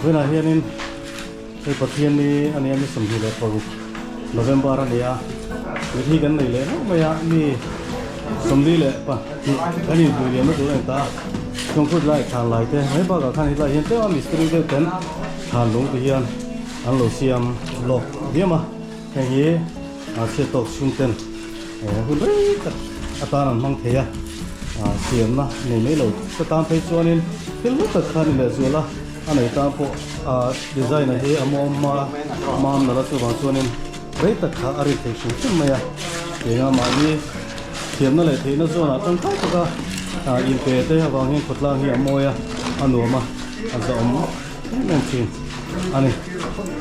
Vawiinah hianin hei Pathianni a nia ni 26 November a ni a, mithi kan nei leh hlauh mai a, mi 42 kan inpui liamna tur a ni ta a, chung khut lai thlan lai te mai bakah khan hetlai hian tlema mistiri deuh ten thlan lung te hian an lo siam lawk diam a, heng hi chhiat tawk chhung ten hun rei tak atan an hmang thei a, siamna nei mai lo ka tan phei chuanin thil hlu tak kha a ni leh zual a, a nei tan pawh design a hi a mawm a, mam nalh a chuvang chuanin rei tak kha a rin thei hrim hrim mai a, eng a mahni thiamna leh theihna zawnah tangkai taka inpe te avang hian khawtlang hi a mawi a, a nuam a, a zahawm em em thin a ni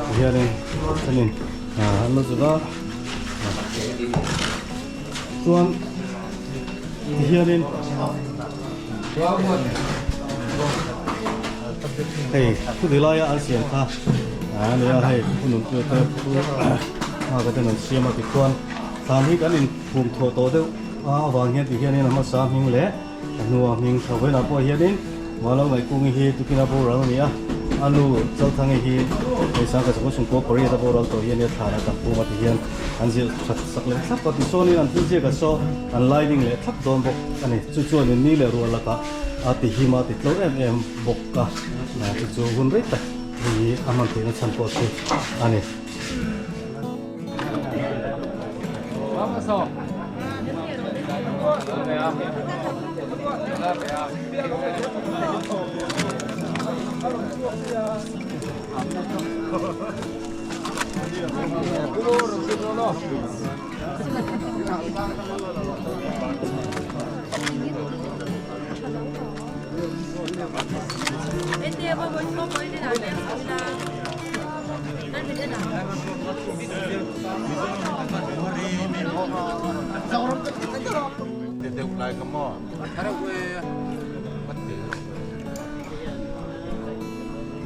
tihianin thenin an la zuk a chuan tihianin hei chuti laia an siam kha a nia hei hunun te nghak ten an siam a tikhuan thlan hi kan inphum thawh tawh deuh a avang hian tihianin a hmasa hming leh A hnua hming tha vawiinah pawh hianin Vanlo Ngaihkungi hi tukina boral a ni a, a nu Chalthangi hi hei Sangkhat Sakhaw Chhungkaw pariat a boral tawh hi a nia thlanah kan pum a ti hian an zilh that sak leh thlap a, tichuanin an thil ziakah saw an lining leh thlap dawn bawk a ni. Chu chuanin ni leh ruah lakah a ti him a, ti tlo em em bawk a, chu chu hun rei tak hei hi a hman theihna chhan pawh chu a ni.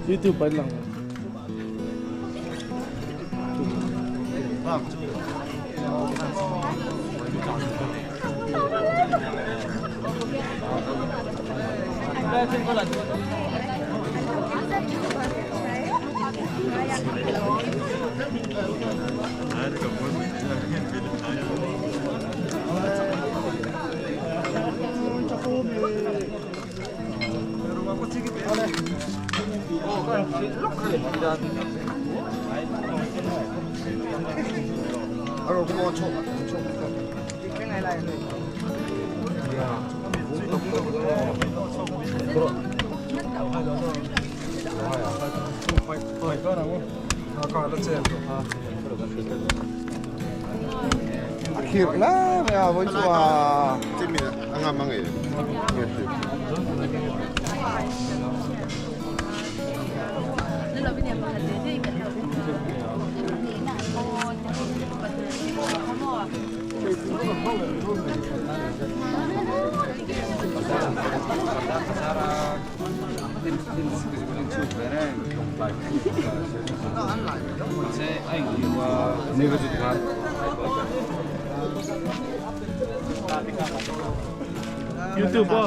YouTube anh lang. YouTube aw.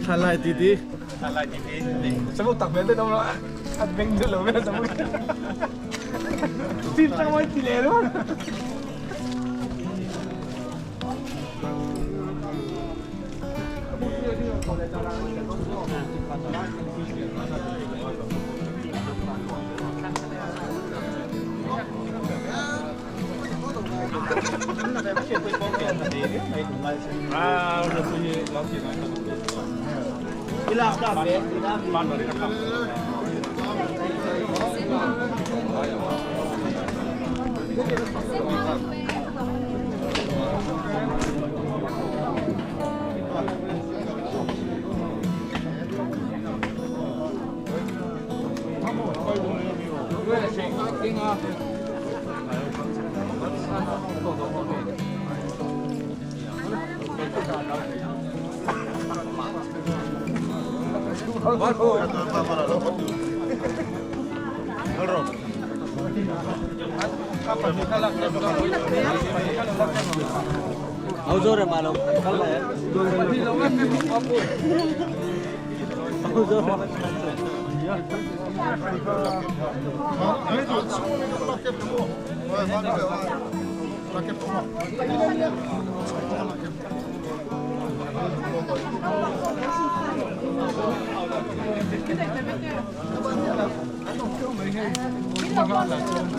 Thalai titi. Thalai titi. Sabu tak ve te đâu đó. Anh beng được rồi sabu. Xin chào anh chị lẹ luôn.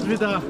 Smita.